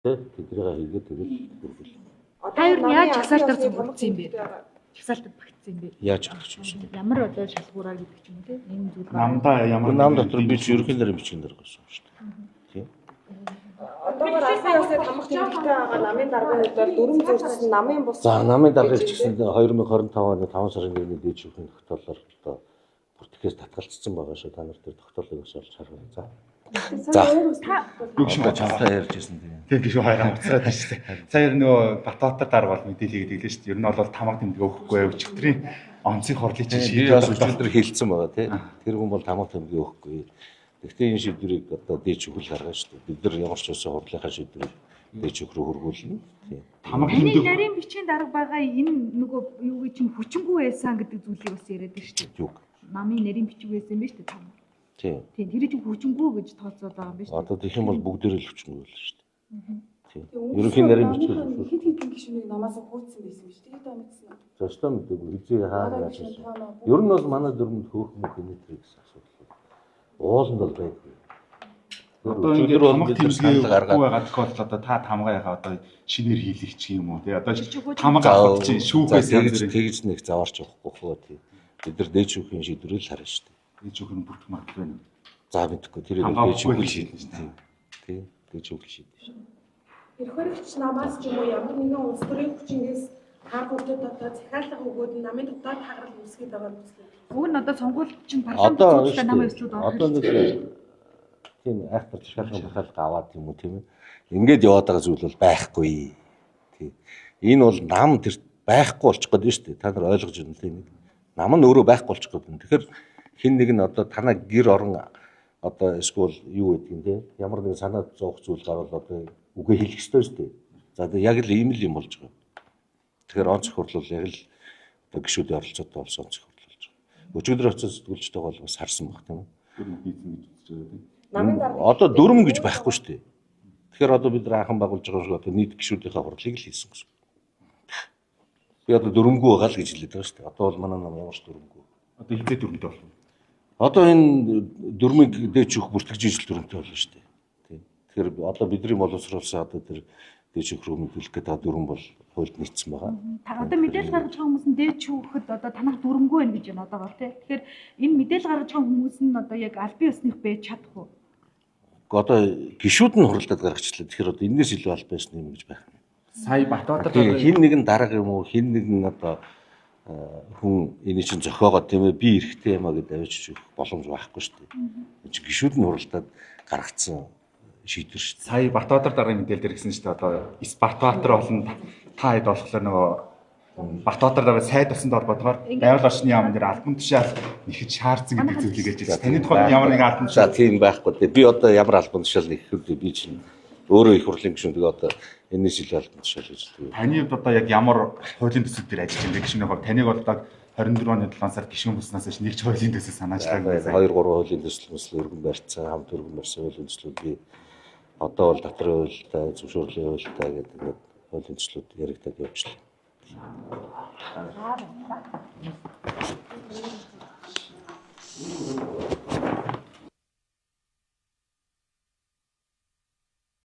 Тэднийг хийгээд тэгэл хүргэл. Та ер нь яаж жагсаалтаар зөвлөгдсөн юм бэ? Жагсаалтад багтсан юм бэ? Яаж чадах юм бэ? Ямар одоо шалгуураар гэдэг ч юм уу те? Энэ зүйл байна. Намдаа ямар Нам дотор би ч ерөнхий нарын бичгийн дарга байсан шүү дээ. Тийм. Одоогоор албан ёсны тамга тэмдэгтэй байгаа намын даргын хувьд бол дүрм зөрчсөн намын бус. За, намын даргыг ч гэсэн 2025 оны 5 сарын 1-ний дээд шүүхийн тогтоолоор одоо бүртгэхээс татгалцсан байгаа шүү. Та нар тэр тогтоолыг бас олж хараарай. За. За. Юу гэх юм Одоо бэ? чамтай ярьж байсан тийм. Тийм гişүү хоёроо уцраад байна шүү дээ. Сая ер нь нөгөө Батбаатар дарга бол мэдээлэл хийгээд иглээ шүү дээ. Ер нь бол тамга тэмдэг өгөхгүй өчигдрийн онцгийн хурлыг чинь Би бас шийдвэр өчигдөр хэлсэн байгаа тий. Тэр хүн бол тамга тэмдэг өгөхгүй. Гэхдээ энэ шийдвэрийг одоо дээд шүүхэл гаргана шүү дээ. Бид нар ямар ч байсан хурлынхаа шийдвэрийг дээд шүүх рүү хөргүүлнэ. Тийм. Тамга Таны тэмдэг нарийн бичгийн дарга байгаа энэ нөгөө юу гэж чинь хүчингү байсан гэдэг зүйлийг бас яриад байна шүү дээ. Юг. Намын нарийн бичиг байсан юм байна шүү дээ. Там. Тийм. Тийм, тэр чинь хүчингү гэж тооцоод байгаа юм байна шүү дээ. Одоо тэгэх юм бол бүгдээрээ л хүчингүй болно шүү дээ. Тийм. Ерөнхий нарийн бичиг хэд хэдэн гишүүнийг намаас хөөцсөн байсан биш. Тэр доо мэдсэн үү? За, ёстой мэдээгүй хизээ хаа Манай яаж гишүүн байсан. таанаа Ер нь бол манай дүрмэнд хөөх мөх энэ гэсэн асуудал. Ууланд бол байдгүй. Одоо ингээд бол тамга бид нар тэмдэг санал өгөхгүй гаргаад байгаа тохиолдолд одоо та тамга яхаа одоо шинээр хийлгэх ч юм уу тий одоо тамга За, авах чинь шүүхээс за, янз тэгж бүрийн тэгж нэг заваарч явахгүй хөө тий. Бид нар дээд шүүхийн шийдвэрийг л харна шүү дээ. дээд шүүх нь бүртгэх магадлал байна. За, мэдэхгүй, тэрийг Хамгаа дээд өгөхгүй шүүхэл л шийднэ шийднэ тий. Тий. Дээд шүүхэл шийднэ шүү. Эрх баригч намаас ч юм уу ямар нэгэн улс төрийн хүчингээс хар хүртэд одоо захиалга өгөөд намын дотоод хагарал үүсгээд байгаа юм биз. Уг нь одоо сонгуульд чинь парламент Одоо асуудалтай намын ёслууд орох одоо нэг хэрэгтэй. тийм айхтар захиалга захиалга аваад юм уу тийм ээ. Ингээд яваад байгаа зүйл бол байхгүй. Тий. Энэ бол нам тэр байхгүй болчих гээд байна шүү дээ. Та нар ойлгож байна тийм ээ. Нам нь өөрөө байхгүй болчих гээд байна. Тэгэхээр хин нэг нь одоо танаа гэр орон одоо эсвэл юу гэдгийг те ямар нэгэн санаа зовох зүйл гарвал одоо үгээ хэлэх ёстой шүү дээ. За, тэгээ яг л ийм л юм болж байгаа. Тэгэхээр онц хурлал яг л одоо гишүүдийн оролцоотой болсон онц хурлал болж байгаа. Өчигдөр очиж сэтгүүлчтэйгээ бол бас харсан баг тийм үү? Ер нь хийцэн гэж үзэж байгаа тийм. Намын дарга Одоо дүрм гэж байхгүй шүү дээ. Тэгэхээр одоо бид нар анхан байгуулж байгаа юм шиг одоо нийт гишүүдийнхээ хурлыг л хийсэн гэсэн. Би одоо дүрмгүй байгаа л гэж хэлээд байгаа шүү дээ. Одоо бол манай нам ямар ч дүрмгүй. Одоо хизээ дүрмтэй болох юм. Одоо энэ дүрмийг дээд шүүх бүртгэж ижил дүрмтэй болно шүү дээ. Тийм. Тэгэхээр одоо бидний боловсруулсан одоо тэр дээд шүүх рүү мэдүүлэх гэдэг байгаа дүрм бол хуульд нийцсэн байгаа. Та одоо мэдээлэл гаргаж байгаа хүмүүс нь дээд шүүхэд одоо танах дүрмгүй байна гэж байна одоогоор тий. Тэгэхээр энэ мэдээлэл гаргаж байгаа хүмүүс нь одоо яг албан ёсных байж чадах уу? Гэхдээ одоо гишүүд нь хуралдаад гаргачлаа. Тэгэхээр одоо энэс илүү аль байсан юм гэж байх юм. Сая Батбаатар Тийм, хин нэгэн дарга юм уу, хин нэгэн одоо хүн эний чинь зохиогоод тийм ээ би эрэхтэй юм а гэдээ авчиж өгөх боломж байхгүй шүү дээ. Энэ чинь гишүүд нь хуралдаад гаргацсан шийдвэр шүү дээ. Сая Батбаатар даргын мэдээлэл дээр гисэн шүү дээ. Одоо Спартбаатар болон та хэд болохоор нөгөө Батбаатар дарга сайд болсонтой холбоотойгоор байгаль орчны яамн дээр албан тушаал нэхэд шаардсан гэдэг зүйлийг ярьж байсан. Таны тухайд ямар нэгэн албан За, тушаал тийм байхгүй дээ. Би одоо ямар албан тушаал нэхэх вэ? Би чинь өөрөө их хурлын гишүүн, тэгээ одоо энэс илүү албан тушаал гэж хэлдэг. Таны хувьд одоо яг ямар хуулийн төсөл дээр ажиллаж байна бэ гишүүний хувьд? Таныг бол одоо 24 оны 7 сард гишүүн болсноос хойш нэг ч хуулийн төсөл санаачлаагүй байсан. 2 3 хуулийн төсөл мөсөл өргөн барьцсан, хамт өргөн барьсан хуулийн төслүүд би одоо бол татварын хуультай, зөвшөөрлийн хуультай гэдэг ингээд хуулийн төслүүд яригдаад явжлаа. За.